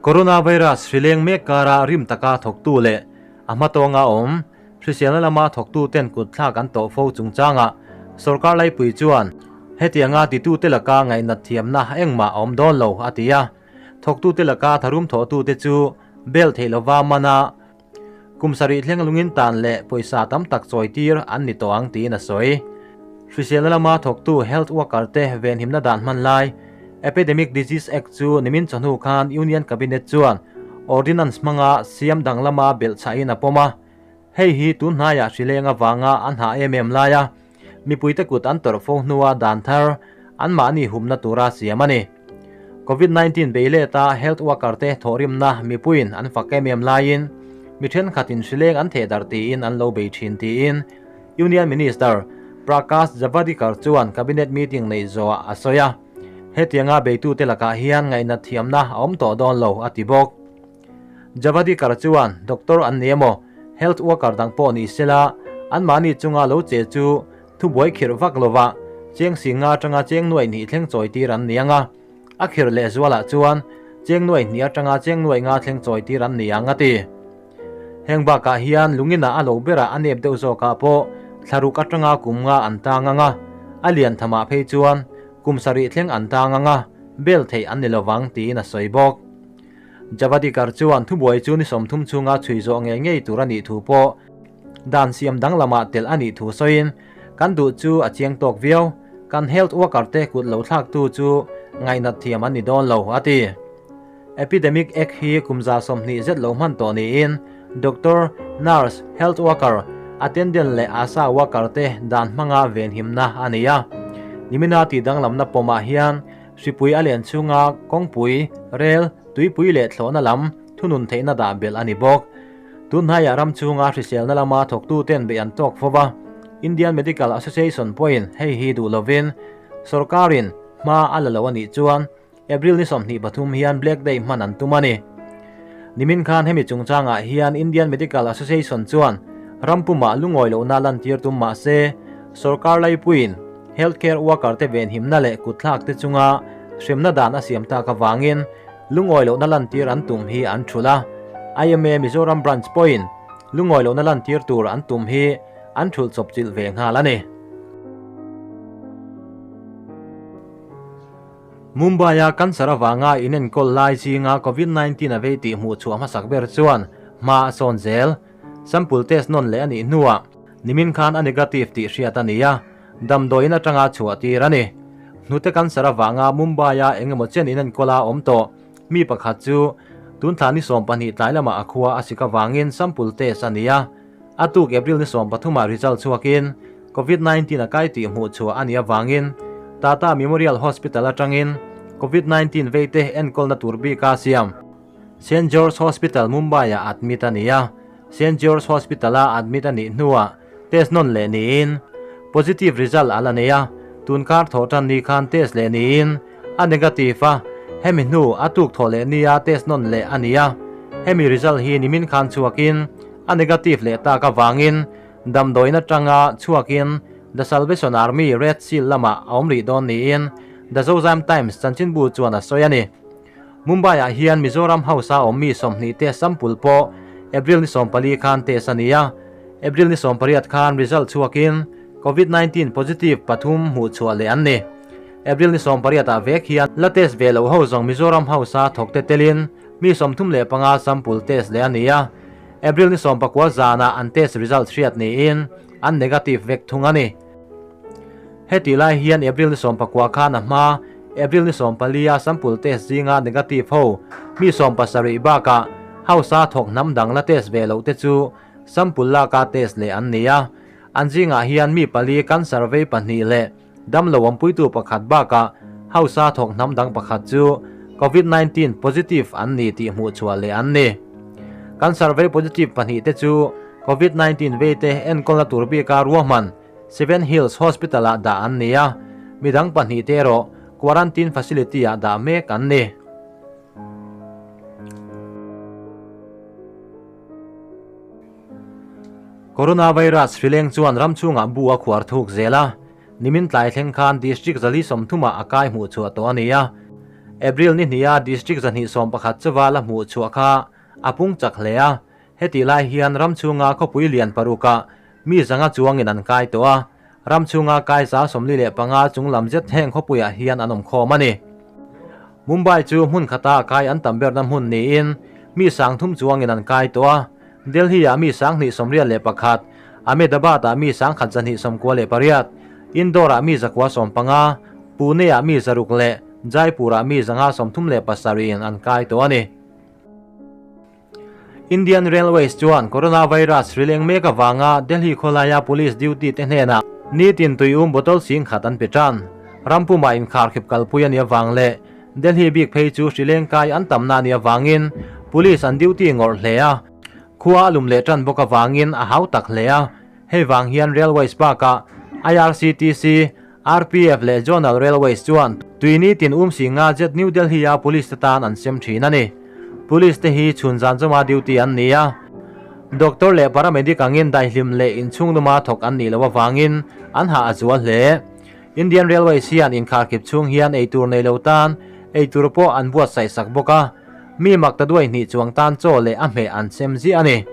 Coronavirus hrileng mek kara rim taka thawktu leh a hmatawnga awm hriselna lama thawktuten kutthlak an tawh fo chungchangah sorkar laipui chuan hetianga titute laka ngaihnat thiamna engmah a awm dawn lo a ti a. Thawktute laka tharum thawhtute chu bel theih lova mana kum sarih thleng lungin tan leh pawisa tam tak chawi tir an ni tawh ang tiin a sawi. Hriselna lama thawktu health worker te venhimna dan hman lai Epidemic Disease Act chu nimin chawhnu khan Union Cabinet chuan Ordinance hmanga siam danglama belh chhahin a pawm a. Hei hi tun hnaiah hrileng avanga an hah em em laia mipuite kut an tawrh fo hnua dan thar anmahni humna tura siam a ni. Covid 19 bei leta health worker te thawhrimna mipuiin an fak em em laiin mi thenkhatin hrileng an theh darh tiin an lo bei thin tiin Union Minister Prakash Javadekar chuan Cabinet meeting neih zawhah a sawi a. Hetianga beitute lakah hian ngaihnat thiamna a awm tawh dawn lo a ti bawk. Javadekar chuan doctor an ni emaw, health worker dang pawh ni sela, anmahni chunga lo che chu thubuai khirh vak lova cheng singa atanga cheng nuaih hnih thleng chawi tir an ni ang a, a khirh leh zualah chuan cheng nuaih hnih atanga cheng nuaih nga thleng chawi tir an ni ang a ti. Heng bakah hian lungina a lo berah a nep deuh zawkah pawh thlaruk atanga kum nga an tang ang a, a lian thamah phei chuan kum sarih thleng an tang ang a, bel theih an ni lovang tiin a sawi bawk. Javadekar chuan thubuai chu ni 30 chhunga chhui zawh ngei ngei tur a nih thu pawh dan siam danglamah telh a nih thu sawiin, Kan duh chu a chiang tawk viau, kan health worker te kut lo thlaktu chu ngaihnat thiam an ni dawn lo, a ti. Epidemic Act hi kum 20 zet lo hman tawh niin doctor, nurse, health worker, attendant leh ASHA worker te dan hmanga venhimna a ni a. Nimina tih danglamna pawmah hian Hripui a len chhunga kawngpui, rel, tuipui leh thlawhna lam thunun theihna dah belh a ni bawk. Tunhnaiah ram chhunga hriselna lama thawktuten beih an tawk fo va, Indian Medical Association pawhin hei hi duh lovin sorkarin hma a la lo a nih chuan April ni 23 hian Black Day hman an tum a ni. Nimin khan hemi chungchangah hian Indian Medical Association chuan ram pumah lungawi lohna lantir tum mah se sorkar laipuiin Healthcare worker te venhimna leh kutthlak te chunga hremna dan a siam tak avangin lungawi lohna lantir an tum hi an thulh a. IMA Mizoram Branch pawhin lungawi lohna lantir tur an tum hi an thulh chawp chilh ve nghal a ni. Mumbai-a cancer avanga inenkawl lai zinga Covid 19 a vei tih hmuh chhuah hmasak ber chuan hma a sawn zel. Sample test nawn leh a nih hnuah nimin khan a negative tih hriat a ni a, damdawiin atanga chhuah tir a ni. Hnute cancer avanga Mumbai-a eng emaw chen inenkawl a awm tawh mi pakhat chu tun thla ni 12 tlai lamah a khua a sik avangin sample test a ni a, a tuk April ni 13 ah result chhuakin Covid 19 a kai tih hmuh chhuah a nih avangin Tata Memorial Hospital atangin Covid 19 veite enkawlna tur bika siam Saint George Hospital Mumbai-ah admit a ni a, Saint George Hospital-a admit a nih hnuah test nawn leh niin positive result a la nei a, tunkar thawh tan ni khan test leh niin a negative a, hemi hnu a tuk thawh leh nia test nawn leh a ni a, hemi result hi nimin khan chhuakin a negative leh tak avangin damdawiin atanga chhuakin The Salvation Army Red Seal lamah a awm rih dawn niin The Zozam Times chanchinbu chuan a sawi a ni. Mumbai-ah hian Mizoram House-a awm mi 20 te sample pawh April ni 14 khan test a ni a, April ni 18 khan result chhuakin Covid 19 positive pathum hmuh chhuah leh an ni. April ni 18 ah vek hian la test ve loh ho zawng Mizoram House-a thawkte telin mi 35 sample test leh a ni a, April ni 19 zanah an test result hriat niin an negative vek thung a ni. Hetih lai hian April ni 19 khan a hma April ni 14 a sample test zinga negative ho mi 70 bakah House-a thawk hnam dang la test ve loh te chu sample laka test leh an ni a. An zingah hian mi pali cancer vei pahnih leh damlo awmpuitu pakhat bakah House-a thawk hnam dang pakhat chu Covid 19 positive an ni tih hmuh chhuah leh an ni. Cancer vei positive pahnih te chu Covid 19 vei te enkawlna tur bika ruahman Seven Hills Hospital-ah dah an ni a, midang pahnih te erawh quarantine facility-ah dah mek an ni. Coronavirus hrileng chuan ram chhungah bu a khuar thuk zel a, nimin tlai thleng khan District 130 ah a kai hmuh chhuah tawh a ni a. April ni hniha district 211 chauha la hmuh chhuah kha a pung chak hle a, hetih lai hian ram chhunga khawpui lian parukah mi 500 chuangin an kai tawh a, ram chhunga kai 75 chung lam zet heng khawpuiah hian an awm khawm a ni. Mumbai chu hmun khata kai an tam berna hmun niin mi 3,000 chuangin an kai tawh a, Delhi-ah mi 2,081, Ahmedabad-ah mi 1,298, Indore-ah mi 915, Pune-ah mi 600 leh Jaipur-ah mi 537 in an kai tawh a ni. Indian Railways chuan coronavirus hrileng mek avanga Delhi khawlaia police duty te hnenah nitin tuium bottle 10,000 an pe tan. Rampuma inkharkhip kalpui a nih avang leh Delhi bik phei chu hrileng kai an tamna a nih avangin police an duty ngawrh hle a, khua a lum leh tan bawk avangin a hau tak hle a. Hei vang hian Railways bakah IRCTC, RPF leh Zonal Railways chuan tui nitin um 5,000 jet New Delhi-a police te tan an sem thin a ni. Police te hi chhun zan zawma duty an ni a. Doctor leh paramedic angin daihlim leh inchhung luma thawk an nih loh avangin an hah a zual hle. Indian Railways hian inkharkhip chhung hian eitur nei lo tan eitur pawh an buatsaih sak bawk a, mi mak ta duai hnih chuang tan chaw leh a hmeh an sem ziah a ni.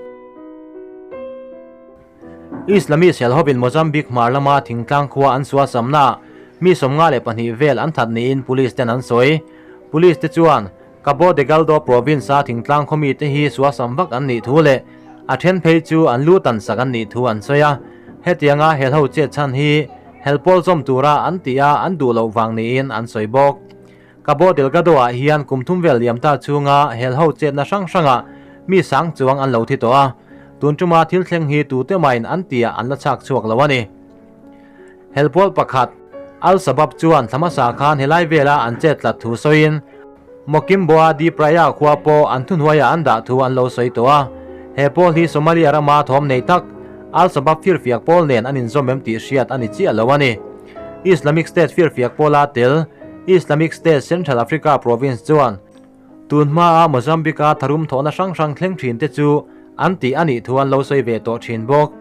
Islamist helhawpin Mozambique hmar lama thingtlang khua an sual samna mi 52 vel an that niin police ten an sawi. Police te chuan Cabo Delgado province a thingtlang khaw mi te hi sual sam vak an nih thu leh a then phei chu an lu tan sak an nih thu an sawi a. Hetianga helho chet chhan hi helpawl zawm tura an tih a an duh loh vang niin an sawi bawk. Cabo Delgado ah hian kum thum vel liam ta chhunga helho chetna hrang hrangah mi sang chuang an lo thi tawh a, tun tuma thil thleng hi tute main an tihah an la chhak chhuak lo a ni. Helpawl pakhat, Al Shabaab chuan thlamasa khan helai vela an chet tlat thu sawiin Mocimboa da Praia khua pawh an thuhnuaiah an dah thu an lo sawi tawh a, he pawl hi Somalia rama thawm nei tak Al Shabaab firfiak pawl nen an inzawm em tih hriat a ni chiah lo a ni. Islamic State firfiak pawla tel Islamic State Central Africa Province chuan tun hmaa Mozambique-a tharum thawhna hrang hrang thleng thin te chu an tih a nih thu an lo sawi ve tawh thin bawk.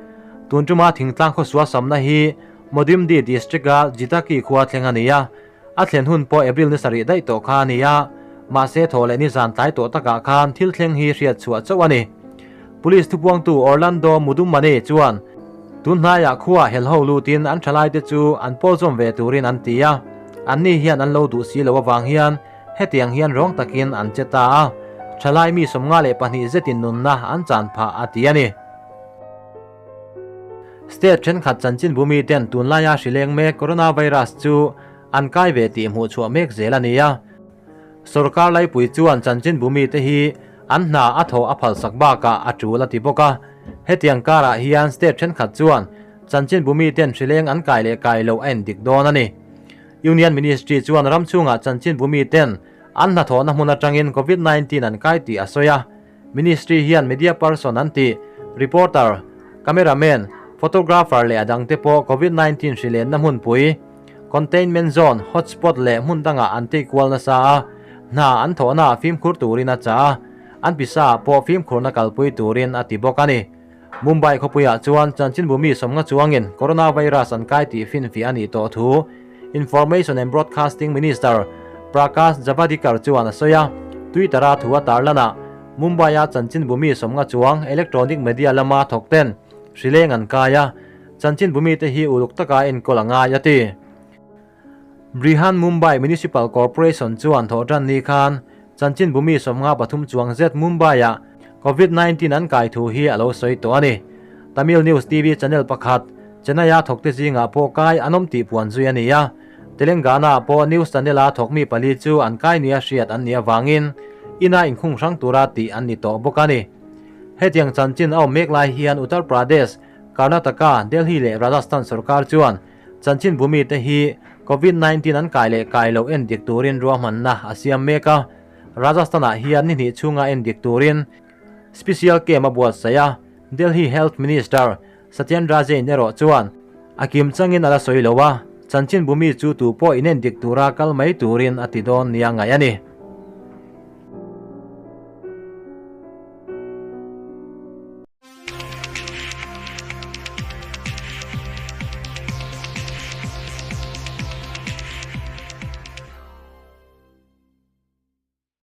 Tun tuma thingtlang khawsual samna hi Modimdi District-a Jitaki khua thleng a ni a, a thlen hun pawh April ni sarih daih tawh kha a ni a, mahse thaw leh ni zan tlai tawh takah khan thil thleng hi hriat chhuah chauh a ni. Police thupuangtu Orlando Mudumane chuan tun hnaiah khuaa helho lutin an thalaite chu an pawl zawm ve turin an ti a, anni hian an lo duh si lo avang hian hetiang hian rawng takin an che ta a, thalai mi 52 zetin nunna an chan phah a ti a ni. State thenkhat chanchin bumi ten tunlaia hrileng mek coronavirus chu an kai ve tih hmuh chhuah mek zel a ni a. Sorkar laipui chuan chanchin bumi te hi an hna a thaw a phalsak bakah a tul a ti bawk a. Hetiang karah hian state thenkhat chuan chanchin bumi ten hrileng an kai leh kai loh a endik dawn a ni. Union Ministry chuan ram chhungah chanchin bumi ten an hnathawhna hmun atangin COVID-19 an kai tih a sawi a. Ministry hian media person an tih, reporter, cameraman, photographer leh a dangte pawh COVID-19 hrilenna hmunpui, containment zone, hotspot leh hmun dangah an tih kual nasa a, hna an thawhnaah fimkhur turin a chah a, an pisaah pawh fimkhurna kalpui turin a ti bawk a ni. Mumbai khawpuiah chuan chanchinbu mi 50 chuangin coronavirus an kai tih finfiah a nih tawh thu Information and Broadcasting Minister Prakash Javadekar chuan a sawi a, Twitter-a thu a tarlanah Mumbai-a chanchinbu mi 50 chuang electronic media lama thawk ten hrileng an kai a, chanchinbu mite hi uluk taka enkawl a ngai a ti. Brihan Mumbai Municipal Corporation chuan thawh tan ni khan chanchinbu mi 53 chuang zet Mumbai-ah COVID-19 an kai thu hi a lo sawi tawh a ni. Tamil News TV channel pakhat Chennai-a thawkte zingah pawh kai an awm tih puan zui a ni a, Telangana-ah pawh news channel-a thawk mi pali chu an kai nia hriat an nih avangin ina inkhung hrang tura tih an ni tawh bawk a ni. Hetiang chanchin a awm mek lai hian Uttar Pradesh, Karnataka, Delhi leh Rajasthan sorkar chuan chanchin bumi te hi COVID-19 an kai leh kai loh endik turin ruahmanna a siam mek a, Rajasthan-ah hian ni hnih chhunga endik turin special camp a buatsaih a, Delhi Health Minister Satyendra Jain erawh chuan a kim changin a la sawi lo a, chanchin bumi chu tu pawh inendik tura kal mai turin a ti dawn nia ngaih a ni.